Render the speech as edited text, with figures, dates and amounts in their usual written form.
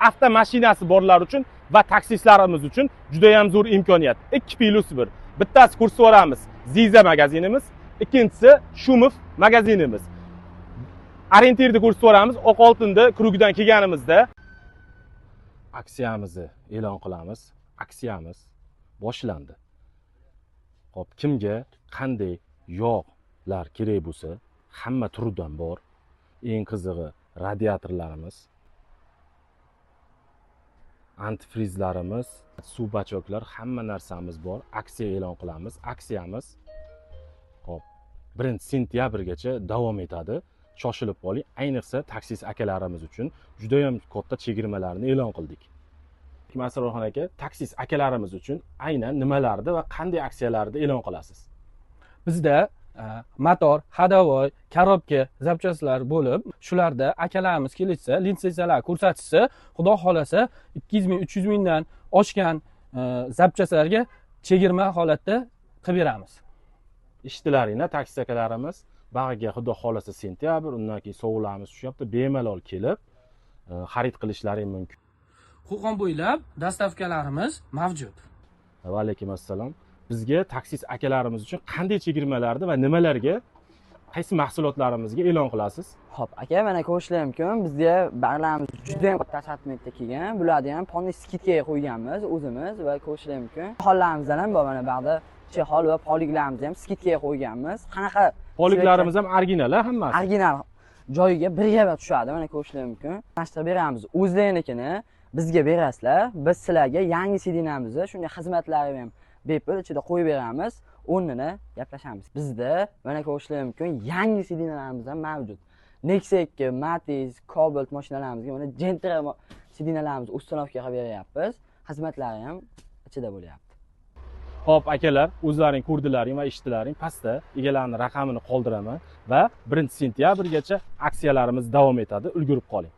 Avtomashinasi borlar uchun va taksistlarimiz uchun juda ham zo'r imkoniyat. 2+1. Bittasi ko'rsatib yuboramiz Ziza magazinimiz, ikkinchisi Shumov magazinimiz. Orientirni ko'rsatib yuboramiz. Oq oltinda krugidan kelganimizda aksiyamizni e'lon qilamiz. Aksiyamiz boshlandi. Xo'p, kimga qanday yog'lar kerak bo'lsa, hamma turidan bor. Eng qizig'i radiatorlarimiz, antifrizlarimiz, suv bachoklar, hamma narsamiz bor. Aksiya e'lon qilamiz. Aksiyamiz hop 1-sentyabrgacha davom etadi. Shoshilib qoling. Ayniqsa taksist akalarimiz uchun juda ham katta chegirmalarni e'lon qildik. Asrorxon aka, taksist akalarimiz uchun aynan nimalarni va qanday aksiyalarni e'lon qilasiz? Bizda motor, ходовой, korobka, zapchastlar bo'lib, shularda akalarimiz kelishsa, litsenziyalar ko'rsatishsa, xudo xolasa 200 ming, 300 mingdan oshgan zapchastlarga chegirma holatda qilib beramiz. Eshitdilaringlar, taksist akalarimiz, bag'iga xudo xolasa sentyabr, undan keyin sovuqlarimiz tushyapti, bemalol kelib xarid qilishlari mumkin. Qo'qon bo'ylab dastavkalarimiz mavjud. Va alaykum assalom. Bizga taksist akalarimiz uchun qanday chegirmalarni va nimalarga, qaysi mahsulotlarimizga e'lon qilasiz? Xo'p, aka, mana ko'rishlar mumkin. Bizga barlarimiz juda ham katta assortimentda kelgan. Bularni ham polniy skidkaga qo'yganmiz o'zimiz va ko'rishlar mumkin. Hollarimizdan ham bor, mana bu yerda chexol va poliklarimizni ham skidkaga qo'yganmiz. Qanaqa poliklarimiz ham original, hammasi. Original joyiga birga tushadi, mana ko'rishlar mumkin. Tanishtirib beramiz. O'zlarinikini bizga berasizlar. Biz sizlarga yangi sidinamizni, shunday xizmatlarini ham bepul ichida qo'yib beramiz. O'rnini gaplashamiz. Bizda mana ko'rishlar mumkin, yangi sidinalarimiz ham mavjud. Nexia 2, Matiz, Cobalt mashinalarimizga mana Gentra sidinalarimiz ustanovka qilib beryapmiz. Xizmatlari ham ichida bo'lyapti. Xo'p, akalar, o'zlaring ko'rdilaring va eshitdilaring. Pastda egalarining raqamini qoldiraman va 1-sentyabrgacha aksiyalarimiz davom etadi. Ulgurib qoling.